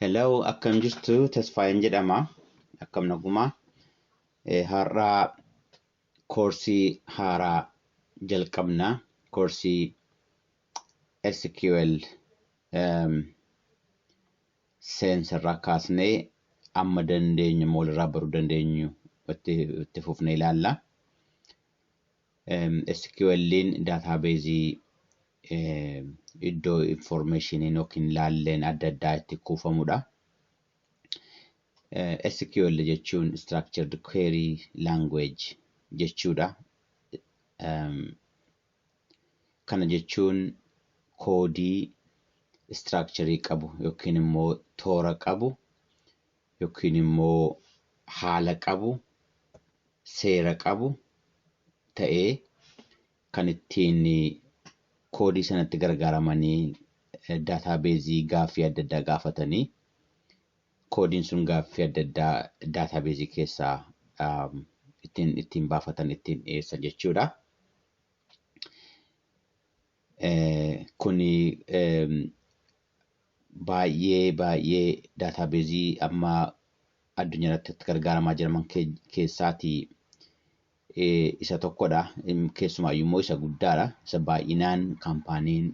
Hello, akkam jirtu? Tasfaayeen jedhama. Akkam nagumaa? Har'a koorsii haaraa jalqabna. Koorsii SQL seensarraa kaasnee amma dandeenyu immoo walirraa baruu dandeenyu itti fufnee ilaalla. SQL'n daataabeezii iddoo informationiin yookiin laalleen adda addaa itti kuufamudha. SQL jechuun Structured Query Language jechuudha. Kana jechuun koodii structure qabu yookiin immoo toora qabu yookiin immoo haala qabu, seera qabu ta'ee kan ittiin koodii sanatti gargaaramanii daataabeezii gaaffii adda addaa gaafatanii koodiin sun gaaffii adda addaa daataabeezii keessaa ittiin baafatan, ittiin dhiyeessan jechuudha. Kuni baay'ee baay'ee daataabeezii amma addunyaa irratti itti gargaaramaa jiran keessaatii isa tokkodha. Keessumaayyuu immoo isa guddaadha. Isa baay'inaan kaampaaniin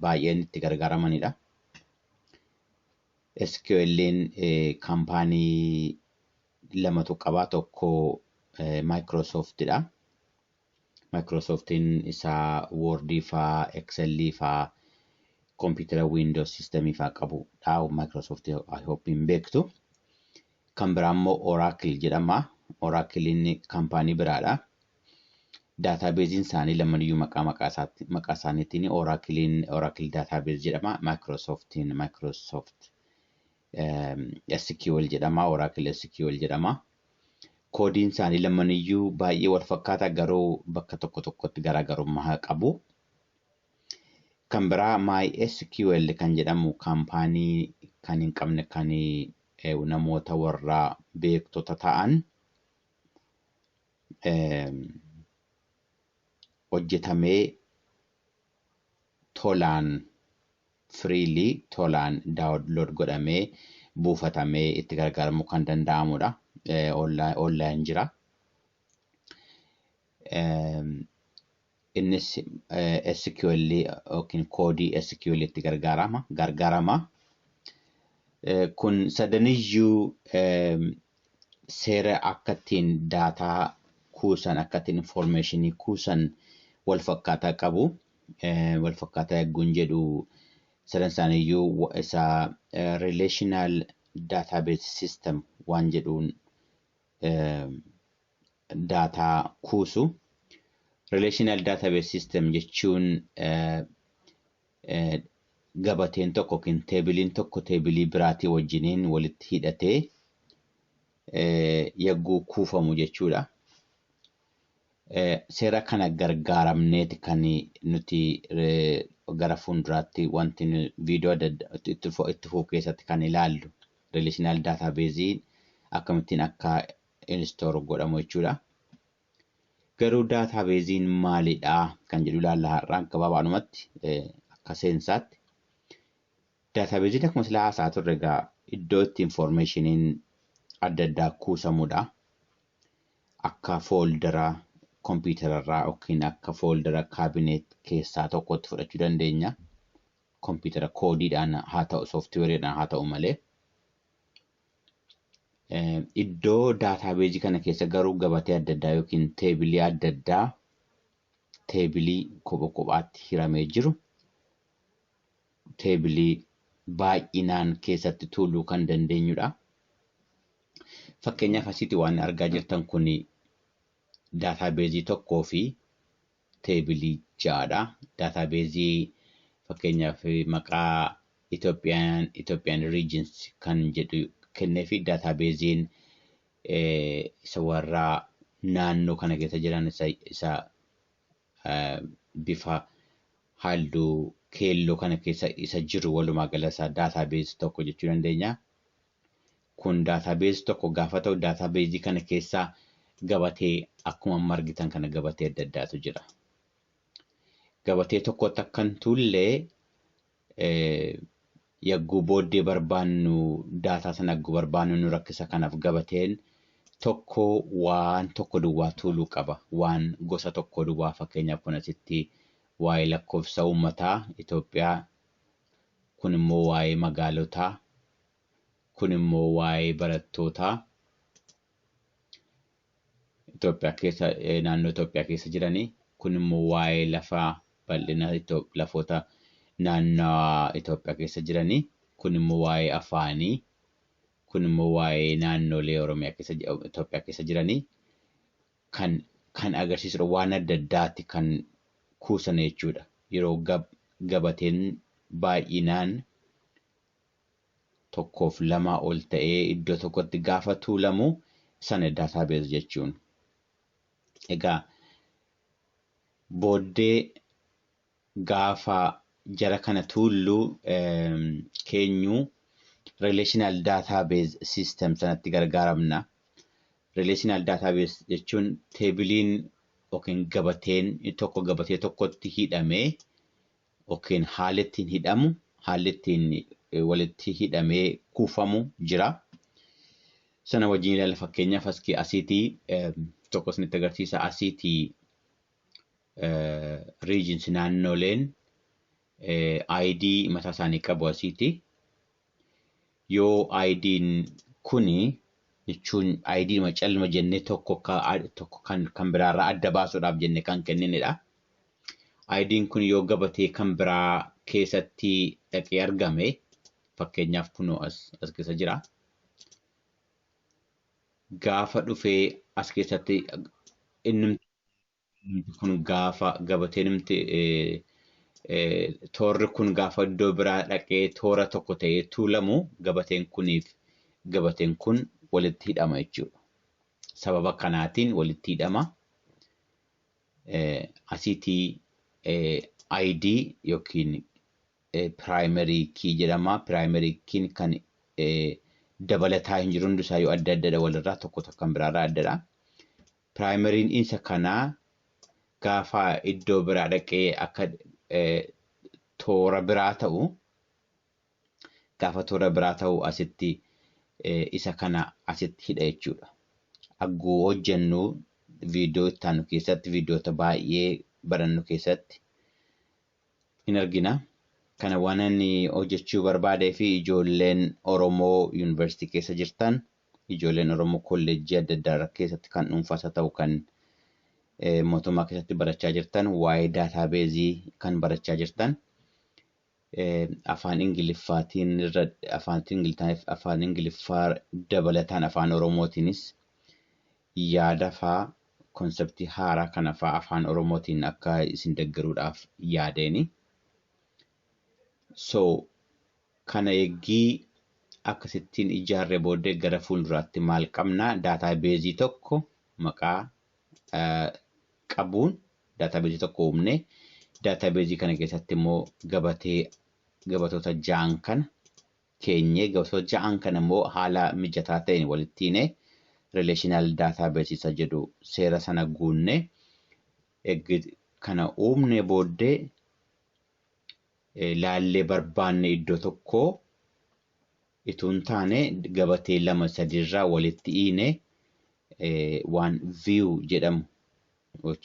baay'een itti gargaaramanidha. SQL'n kaampaanii lamatu qaba. Tokko Microsoftidha. Microsoftiin isa Wordii faa, Excelii faa, kompiitara Windows systemii faa qabudha. Microsoft, I hope hin beektu. Kan biraa immoo Oracle jedhama. Oracle'n kaampaanii biraadha. Daataabeeziin isaanii lamaniyyuu maqaa maqaa isaaniitiin Oracle'n Oracle Database jedhama. Microsoftiin Microsoft SQL jedhama. Oracle SQL jedhama. Koodiin isaanii lamaniyyuu baay'ee wal fakkaata, garuu bakka tokko tokkotti garaagarummaa qabu. Kan biraa MySQL kan jedhamu kaampaanii kan hin qabne, kan namoota warra beektota ta'an hojjetamee tolaan, freely, tolaan download godhamee buufatamee itti gargaaramuu kan danda'amudha. Online jira. Innis SQL yookiin koodii SQL itti gargaarama. Kun sadaniyyuu seera akka ittiin daataa kuusan, akka ittiin informationii kuusan wal fakkaataa qabu. Wal fakkaataa eegguun jedhu, sadan isaaniiyyuu isa relational database system waan jedhuun daataa kuusu. Relational database system jechuun gabateen tokko yookiin teebiliin tokko teebilii biraatii wajjiniin walitti hidhatee yagguu kuufamu jechuudha. Seera kana gargaaramneeti kan nuti gara fuulduraatti wanti viidiyoo adda addaa itti fufu keessatti kan ilaallu relational database akkamittiin akka install godhamu jechuudha. Garuu daataabeeziin maalidha kan jedhu ilaalla har'aa gabaabaadhumatti akka seensaatti. Daataabeeziin akkuma silaa haasaa turre egaa iddoo itti informationiin adda addaa kuusamudha. Akka fooldara kompiitararraa yookiin akka fooldara kaabineet keessaa tokkotti fudhachuu dandeenya. Kompiitara koodiidhaan haa ta'u, sooftiweeriidhaan haa ta'u malee. Iddoo daataabeezii kana keessa garuu gabatee adda addaa yookiin teebilii adda addaa, teebilii kopha kophaatti hiramee jiru, teebilii baay'inaan keessatti tuuluu kan dandeenyudha. Fakkeenyaaf, asitti waan argaa jirtan kun daataabeezii tokkoo fi teebilii ja'adha. Daataabeezii fakkeenyaaf maqaa Ethiopian Regions kan jedhu kennee fi daataabeeziin isa warra naannoo kana keessa jiran isa bifa halluu keelloo kana keessa isa jiru walumaa gala isaa daataabeezii tokko jechuu dandeenya. Kun daataabeezii tokko gaafa ta'u, daataabeezii kana keessa gabatee akkuma amma argitan kana gabatee adda addaatu jira. Gabatee tokkotti akkan tuullee Yagguu booddee barbaannu, daataa sana yagguu barbaannu nu rakkisa. Kanaaf gabateen tokko waan tokko duwwaa tuuluu qaba. Waan gosa tokko duwwaa, fakkeenyaaf kun asitti waa'ee lakkoofsa uummataa Itoophiyaa, kun immoo waa'ee magaalotaa, kun immoo waa'ee barattootaa Itoophiyaa keessa, naannoo Itoophiyaa keessa jiranii, kun immoo waa'ee lafaa, bal'ina lafoota naannawaa Itoophiyaa keessa jiranii, kun immoo waa'ee afaanii, kun immoo waa'ee naannolee Oromiyaa keessa, Itoophiyaa keessa jiranii kan agarsiisudha. Waan adda addaatti kan kuusan jechuudha. Yeroo gabateen baay'inaan tokkoof lamaa ol ta'ee iddoo tokkotti gaafa tuulamu sana database jechuun. Egaa booddee gaafa jara kana tuulluu keenyu relational database system sanatti gargaaramna. Relational database jechuun teebiliin yookiin gabateen tokko gabatee tokkotti hidhamee yookiin haalli ittiin hidhamu, haalli ittiin walitti hidhamee kuufamu jira. Sana wajjin ilaalla. Fakkeenyaaf asiitii tokko isinitti agarsiisa. Asiitii regions, naannoleen ID mataa isaanii qabu asiiti. Yoo ID'n kuni jechuun ID calma jennee tokko tokko kan biraarraa adda baasuudhaaf jennee kan kenninedha. ID'n kun yoo gabatee kan biraa keessatti dhaqee argame, fakkeenyaaf kunoo as keessa jira. Gaafa dhufee as keessatti inni kun gaafa gabatee numti toorri kun gaafa iddoo biraa dhaqee toora tokko ta'ee tuulamu, gabateen kuniif gabateen kun walitti hidhama jechuudha. Sababa kanaatiin walitti hidhama. Asiitii ID yookiin primary key jedhama. Primary key kan dabalataa hin jiru, hundisaa yoo adda addadha walirraa, tokko tokko kan biraarraa addadha. Primaryn isa kanaa gaafa iddoo biraa dhaqee akka toora biraa ta'u, gaafa toora biraa ta'u asitti isa kana asitti hidha jechuudha. Agguu hojjennu viidiyoo itti aanu keessatti, viidiyoota baay'ee barannu keessatti hin argina. Kana waan inni hojjechuu barbaadee fi ijoolleen Oromoo yuunivarsiitii keessa jirtan, ijoolleen Oromoo kolleejjii adda addaa keessatti, kan dhuunfaas haa ta'u kan mootummaa keessatti barachaa jirtan, waa'ee database kan barachaa jirtan, afaan Ingiliffaatiin irra afaan Ingiliffaa dabalataan afaan Oromootiinis yaada faa concept haaraa kana faa afaan Oromootiin akka isin deeggaruudhaaf yaadeeni. So kana eeggii akkasittiin ijaarree booddee gara fuulduraatti maal qabna? Database tokko maqaa qabuun database tokko uumne, database kana keessatti immoo gabatee gabatoota ja'an kana keenyee, gabatoota ja'an kana immoo haala mijataa ta'een walitti hiine, relational database isa jedhu seera sana guunne, kana uumne booddee laallee barbaanne iddoo tokkoo itoo hin taane gabatee lama sadiirraa walitti hiine waan view jedhamu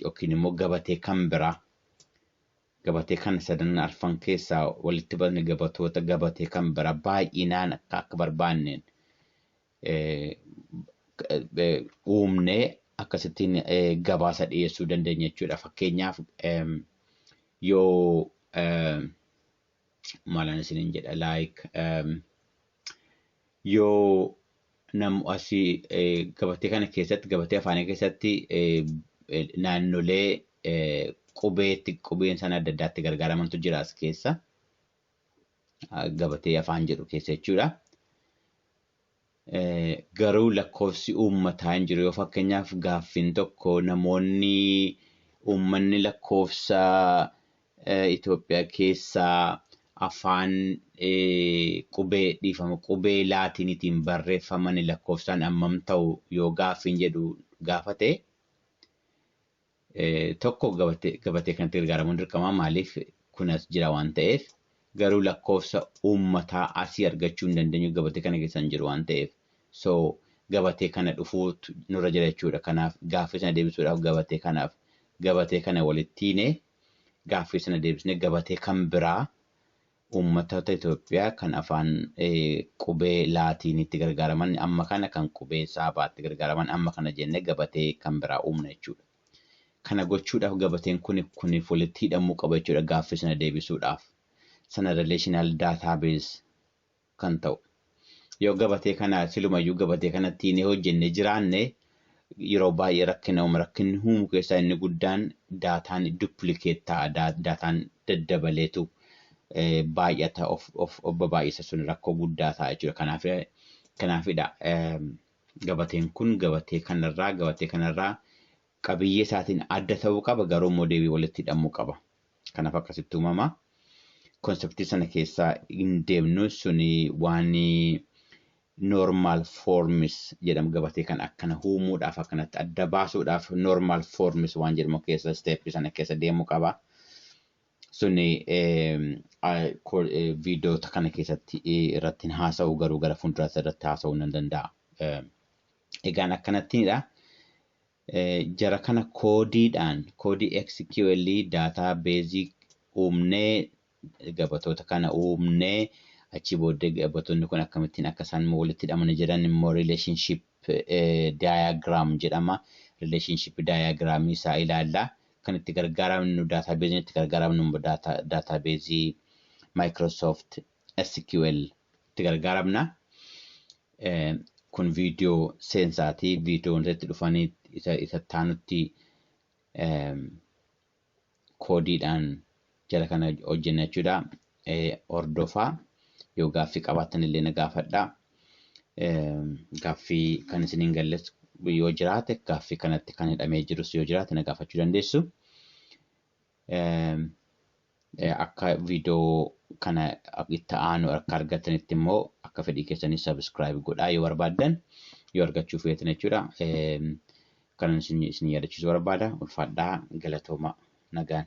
yookiin immoo gabatee kan biraa, gabatee kana sadan arfan keessaa walitti baasne, gabatoota gabatee kan biraa baay'inaan akka barbaanneen uumnee akkasittiin gabaasa dhiyeessuu dandeenya jechuudha. Fakkeenyaaf yoo maalaan isiniin jedha, like yoo nam asii gabatee kana keessatti, gabatee afaanii keessatti naannolee qubeetti qubeen sana adda addaatti gargaaramantu jira as keessa, gabatee afaan jedhu keessa jechuudha. Garuu lakkoofsi uummataa hin jiru. Yoo fakkeenyaaf gaaffiin tokko namoonni uummanni lakkoofsa Itoophiyaa keessaa afaan qubee, dhiifama, qubee laatiniitiin barreeffaman lakkoofsaan hammam ta'u yoo gaaffiin jedhu gaafate tokko, gabatee kanatti gargaaramuun dirqama. Maaliif? Kun as jira waan ta'eef. Garuu lakkoofsa uummataa asii argachuu hin dandeenyu, gabatee kana keessa hin jiru waan ta'eef. So gabatee kana dhufuutu nurra jira jechuudha. Kanaaf gaaffii sana deebisuudhaaf gabatee kanaaf gabatee kana walitti hiinee gaaffii sana deebisnee gabatee kan biraa uummattoota Itoophiyaa kan afaan qubee Laatiinitti gargaaraman amma kana, kan qubee Saabaatti gargaaraman amma kana jennee gabatee kan biraa uumna jechuudha. Kana gochuudhaaf gabateen kun kuniif walitti hidhamuu qaba jechuudha gaaffii sana deebisuudhaaf. Sana relational database kan ta'u. Yoo gabatee kana silumayyuu gabatee kanatti hiinee hojjennee jiraanne, yeroo baay'ee rakkina uuma. Rakkinni uumu keessaa inni guddaan daataan duplicate ta'a. Daataan daddabaleetu baay'ata, of babaay'isa, sun rakkoo guddaa ta'a jechuudha. Kanaafidha gabateen kun gabatee kanarraa qabiyyee isaatiin adda ta'uu qaba, garuu immoo deebii walitti hidhamuu qaba. Kanaaf akkasitti uumama. Conceptii sana keessaa hin deemnu, suni waan normal forms jedhamu, gabatee kan akkana uumuudhaaf, akkanatti adda baasuudhaaf normal forms waan jedhamu keessa, stepii sana keessa deemuu qaba. Suni viidiyoota kana keessatti irratti hin haasa'u, garuu gara fuulduraatti irratti haasa'uu nan danda'a. Egaan akkanattiidha. Jara kana koodiidhaan, koodii SQL database uumnee, gabatoota kana uumnee, achi booddee gabatoonni kun akkamittiin akka isaan walitti hidhamanii jiran immoo relationship diagram jedhama. Relationship diagram isaa ilaalla. Kan itti gargaaramnu, database itti gargaaramnu immoo database Microsoft SQL itti gargaaramna. Kun viidiyoo seensaati. Viidiyoon itti dhufanii isa taanutti koodiidhaan jara kana hojjenna jechuudha. Hordofaa, yoo gaaffii qabaattan illee na gaafadhaa. Gaaffii kan isin hin galles yoo jiraate, gaaffii kanatti kan hidhamee jirus yoo jiraate, na gaafachuu dandeessu. Akka viidiyoo kana itti aanu akka argatanitti immoo akka fedhii keessanii subscribe godhaa yoo barbaaddan, yoo argachuu feetan jechuudha. Kanan isin yaadachiisuu barbaada. Ulfaadhaa, galatooma, nagaan.